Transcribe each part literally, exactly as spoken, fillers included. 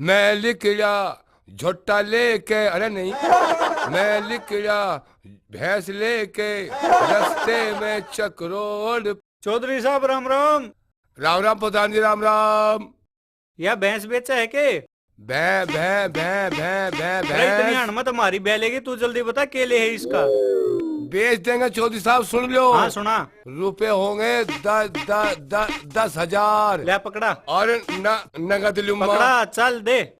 मैं लिकड़ा झोटा लेके, अरे नहीं, मैं लिकड़ा भैंस लेके, रास्ते में चकरोड़। चौधरी साहब, राम राम। राम राम प्रधान जी, राम राम। या भैंस बेचा है के? भैं, भैं, भैं, भैं, भैं, अरे, इतनी भैंस। हण मत मारी, बै लेगी, तू जल्दी बता, के ले है इसका? बेच देंगे चौधरी साहब, सुन लो। हाँ, सुना। रुपए होंगे द-, द-, द-, दस हजार। ले पकड़ा। और न-, नगद लूंगा। पकड़ा, चल दे।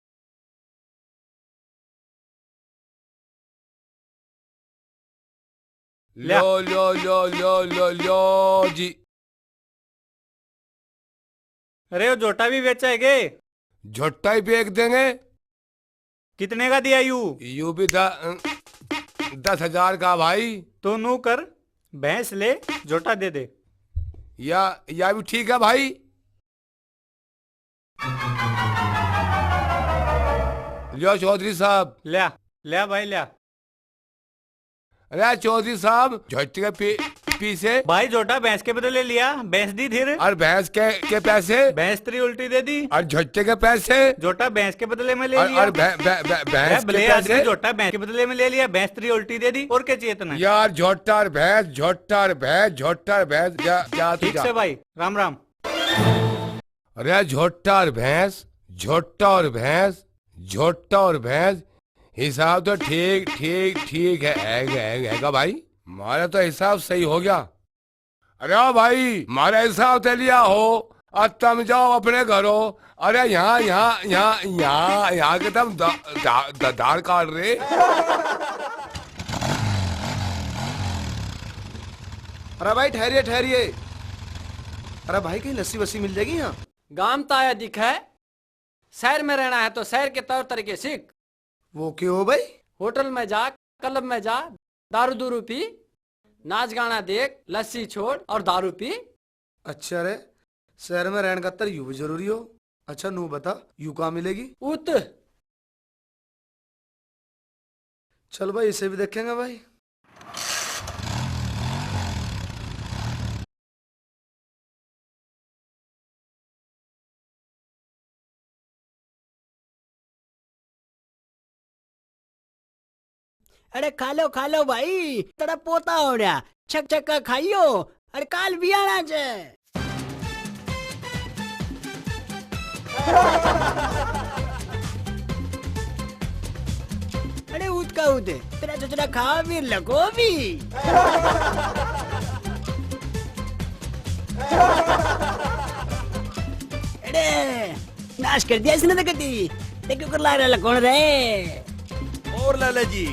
ल्या। लो, लो, लो, लो, लो, लो जी। अरे, वो झोटा भी बेचा है के? झोटा ही बेच देंगे। कितने का दिया यू? यू भी द-, दस हजार का भाई। तो नू कर, भैंस ले, झोटा दे दे। या, या भी ठीक है भाई। लियो चौधरी साहब। ल्या, ल्या भाई, ल्या। अरे चौधरी साहब, झोटे के पी-, पीछे। भाई, झोटा भैंस के बदले लिया, भैंस दी फिर। और भैंस के, के पैसे? भैंस तेरी उल्टी दे दी। और झोटे के पैसे? झोटा भैंस के बदले में ले और, लिया। और भै-, भै-, भै-, भैंस अरे के भले आदमी, पैसे? झोटा भैंस के बदले में ले लिया, भैंस तेरी उल्टी दे दी, और क्या चाहिए तने? यार, झोटा और भैंस, झोटा और भैंस, झोटा और भैंस, जा, जा तू ठीक जा। से भाई, राम राम। अरे झोटा और भैंस, झोटा और भैंस, झोटा और भैंस, हिसाब तो ठीक, ठीक, ठीक है, है, है, हैगा भाई। म्हारा तो हिसाब सही हो गया। अरे ओ भाई, म्हारा हिसाब ते लिया हो, और तुम जाओ अपने घरों। अरे यहाँ, यहाँ, यहाँ, यहाँ, यहाँ के तुम दा-, दा-, दा-, धार काट रहे। अरे भाई, ठहरिए, ठहरिए। अरे भाई, कहीं लस्सी वस्सी मिल जाएगी यहाँ? गाम तो आया दिखै, शहर में रहना है तो शहर के तौर तरीके सीख। वो क्यों हो भाई? होटल में जा, क्लब में जा, दारू दूरू पी, नाच गाना देख, लस्सी छोड़ और दारू पी। अच्छा रे, शहर में रहने का तर यू भी जरूरी हो। अच्छा नू बता, यू कहाँ मिलेगी? उत। चल भाई, इसे भी देखेंगे भाई। अरे खा लो, खा लो भाई, तड़ा पोता हो रहा, छक छक का खाइयो, अरे काल बियाणा जे। अरे उत का उत, तेरा चचरा खा भी लको भी। अरे नाश कर दिया इसने तो कटी। देखो कर ला रहा कौन रे। और लाला जी,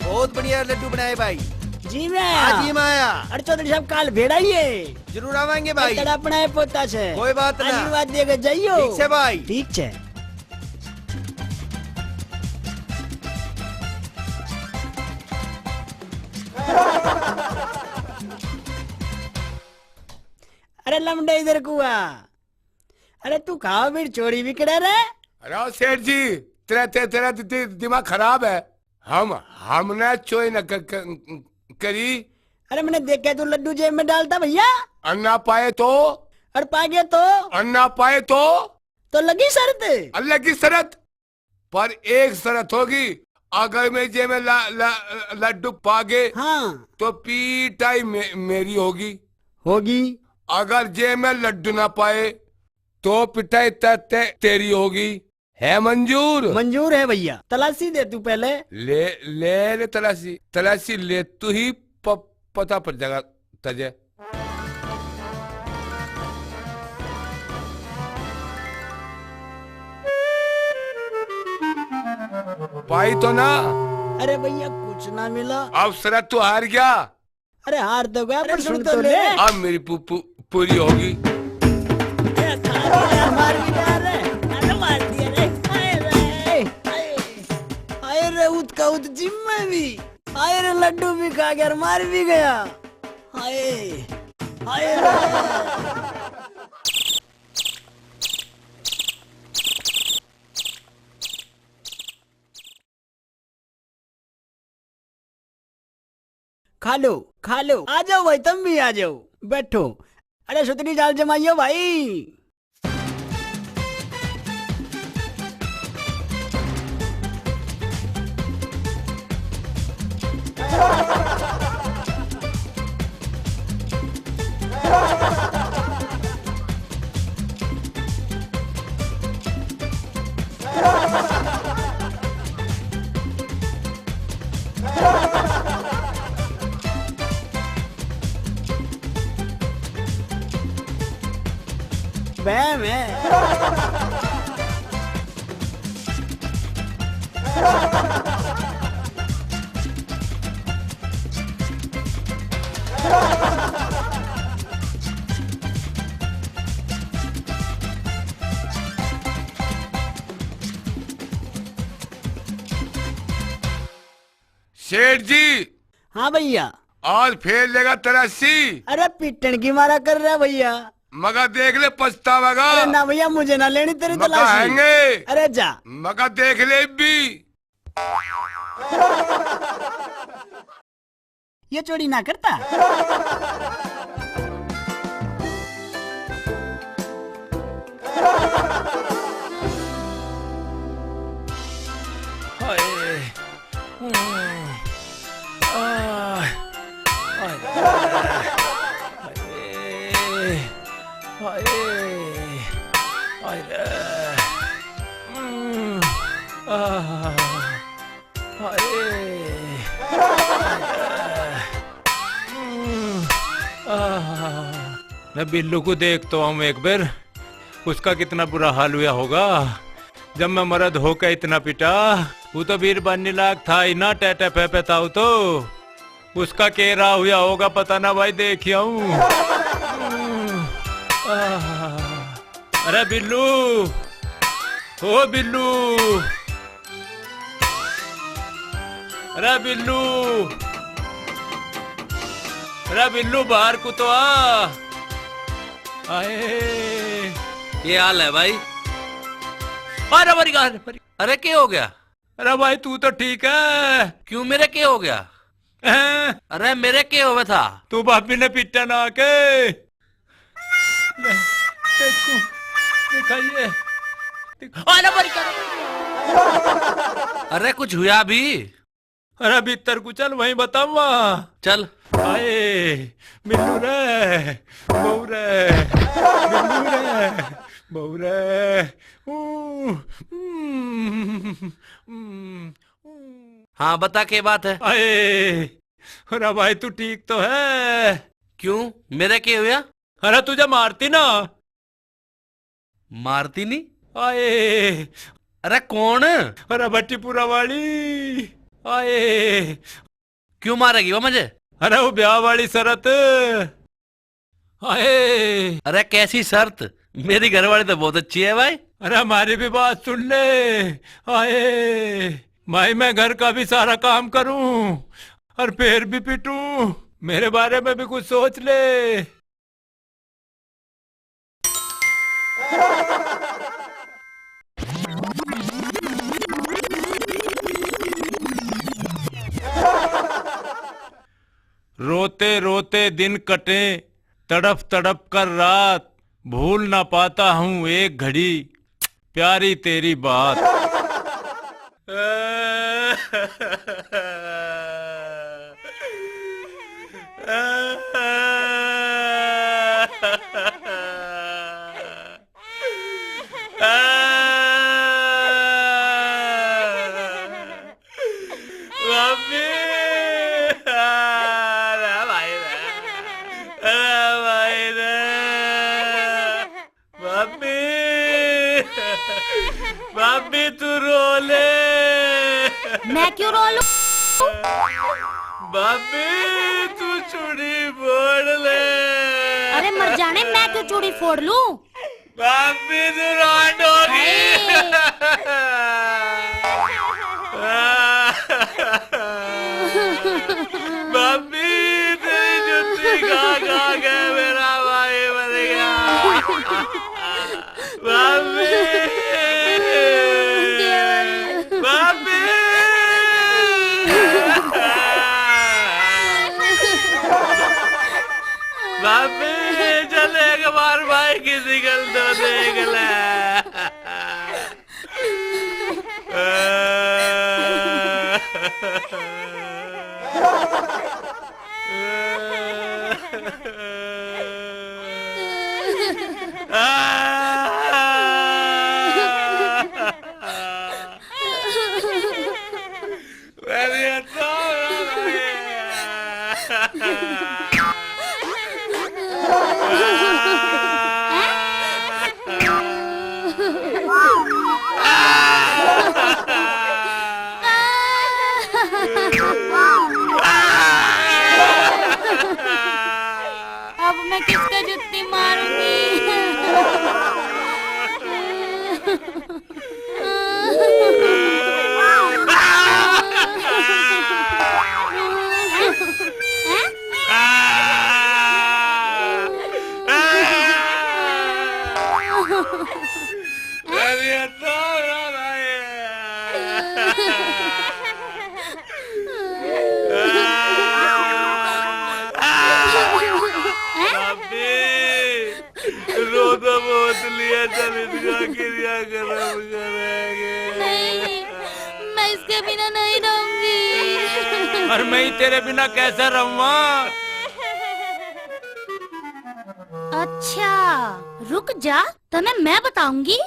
बहुत बढ़िया लड्डू बनाए भाई। जी मैं हाँ आया। जी मैं आया। अरे चौधरी साहब, काल भेड़ आइए। जरूर आवांगे भाई। तड़ा अपना है पोता से। कोई बात ना। आशीर्वाद देके जाइयो। ठीक से भाई। ठीक से। अरे लमडे इधर कुआ। अरे तू खाओ बीड़ चोरी भी करे रे। अरे ओ सेठ जी, तेरा, तेरा, तेरा दि-, दि-, दिमाग खराब है। हम, हमने चोरी न क-, क-, करी। अरे मैंने देखा तू लड्डू जेब में डालता भैया। और ना पाए तो? और पा गया तो? और ना पाए तो? तो लगी शर्त? और लगी शर्त। पर एक शर्त होगी, अगर मैं जेब में ला-, ला-, लड्डू पा गए, हाँ। तो पिटाई मे-, मेरी होगी। होगी। अगर जेब में लड्डू ना पाए, तो पिटाई ते-, ते-, तेरी होगी। है मंजूर? मंजूर है भैया। तलाशी दे तू पहले। ले, ले, ले तलाशी। तलाशी ले तू ही प-, पता पड़ जाएगा तुझे। पाई तो ना? अरे भैया, कुछ ना मिला। अब शर्त तू हार गया। अरे हार तो गया, अरे पर सुन सुन तो तो ले। ले। अब मेरी पू-, पू-, पूरी होगी। अरे मार भी दिया रे, अरे मार दिया रे। हाय रे, हाय। हाय रे, उत का उत जिम में भी। हाय रे, लड्डू भी खा गया और मार भी गया। हाय, हाय रे। खा लो, खा लो, आ जाओ भाई, तुम भी आ जाओ, बैठो। अरे सुतरी जाल जमाइयो भाई। बहम है। सेठ जी। हाँ भैया। आज फेर लेगा तेरा अस्सी। अरे पीटन की मारा कर रहा भैया। मगा देख ले पछतावेगा। अरे ना भैया, मुझे ना लेनी तेरी मगा तलाशी। हैंगे। अरे जा। मगा देख ले भी। ये चोरी ना करता। हाय। हम्म। आह। हाय। हाय। हाय। हम्म। आह। हाय। आह। मैं बिल्लू को देख तो आऊं एक बार, उसका कितना बुरा हाल हुआ होगा। जब मैं मर्द होकर इतना पिटा, वो तो बीरबानी लाग था ही ना, टै टै पै पै था वो तो। उसका के रहा हुआ होगा, पता ना भाई, देख आऊं। आह। अरे बिल्लू, ओ बिल्लू, अरे बिल्लू, अरे बिल्लू, बाहर को तो आ। आए। ये हाल है भाई। अरे मरी गा, अरे मरी। अरे के हो गया? अरे भाई, तू तो ठीक है? क्यों, मेरे के हो गया? हैं? अरे मेरे के होवे था? तू भाभी ने पिट्टा ना के। ले, देखो, दिखाइए। दिख-, अरे मरी गा। अरे कुछ हुआ भी? अरे भीतर को चल, वहीं बताऊंगा। चल। आए, बिल्लू रे, बहू रे, बिल्लू रे, बहू रे। ऊ, हम्म, हम्म, हम्म। हाँ, बता, के बात है? आए, अरे भाई, तू ठीक तो है? क्यों, मेरा के हुआ? अरे, तुझे मारती ना। मारती नहीं? आए। अरे कौन? अरे भट्टीपुरा वाली। आए। क्यों मारेगी वो मुझे? अरे वो ब्याह वाली शरत। आए। अरे कैसी शर्त? मेरी घरवाली तो बहुत अच्छी है भाई। अरे हमारी भी बात सुन ले। आए। भाई मैं घर का भी सारा काम करूं और फिर भी पिटूं। मेरे बारे में भी कुछ सोच ले। रोते रोते दिन कटे, तड़प तड़प कर रात, भूल ना पाता हूँ एक घड़ी प्यारी तेरी बात। भाभी, अरे भाई रे, अरे भाई रे। भाभी, भाभी तू रो ले। मैं क्यों रो लूं? भाभी तू चूड़ी फोड़ ले। अरे मर जाने, मैं क्यों चूड़ी फोड़ लूं? भाभी तू रो डोगी। हाय। भाभी तेरी जूती खा खा के मेरा भाई मर गया। भाभी, भाभी, भाभी, चल एक बार भाई की शिक्ल तो देख ले। अरे, तो अब मैं किसका जुत्ती मारूंगी? अरे, तो रो रहा है। भाभी, रो तो बहुत लिया, चल इसका क्रिया खत्म करेंगे। नहीं, मैं इसके बिना नहीं रहूंगी। और मैं ही तेरे बिना कैसे रहूंगा? अच्छा, रुक जा, तने मैं बताऊंगी।